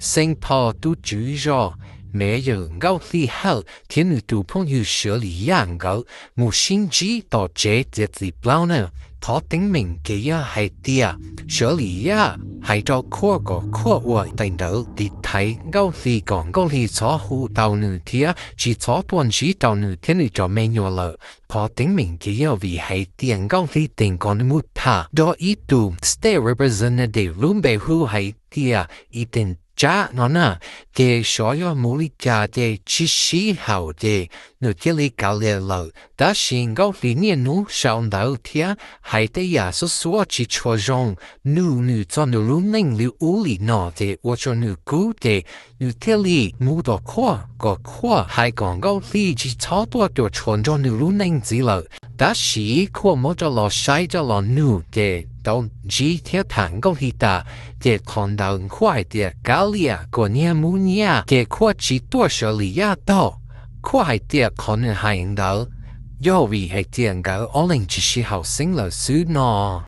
Xeev Phos tub tswv zos Mayor Nkauj Hli Hawj thiab nws tus phooj ywg Sawv Lis Yaj nkawd mus sib ntsib tom tsev txiav txim plaub na. Qhov teeb meem ces yog hais tias Sawv Lis Yaj hais rau Khuaj kom Khuaj ua tais ntawd tiv thaiv Nkauj Hli kom Nkauj Hli txhob hu tau nws thiab tsis txhob tuaj ntsib rau nws thiab nws cov me nyuam lawm. Qhov teeb meem ces yog vim hais tias Nkauj Hli teem kom nws mus tham rau ib tug state representative lub npe hu hais tias Ethan Tsab no na, ces xyov yog mus li cas ces tsis sib haum ces nws thiaj li kav liam lawm. Tab sis Nkauj Hli niaj hnub sau ntawv thiab hais tej yam xuab xuab tsis tshua zoo, nug nws txog nws lub neej li ub li no ces ua rau nws kub ces nws thiaj li mus tom Khuaj kom Khuaj hais kom Nkauj Hli tsis txhob tuaj cuam tshuam nrog nws lub neej ntxiv lawm. Tab sis Khuaj muab coj los saib coj los nug ces tau ntsib thiab tham Nkauj Hli tas, ces qhov ntawd Khuaj hais tias kav liam kom nyiaj mus nyiaj ces Khuaj tsis tuaj Sawv Lis Yaj tog. Khuaj hais tias qhov nws hais ntawd yog vim hais tias nkawd ob leeg tsis sib haum xeeb lawm xwb no.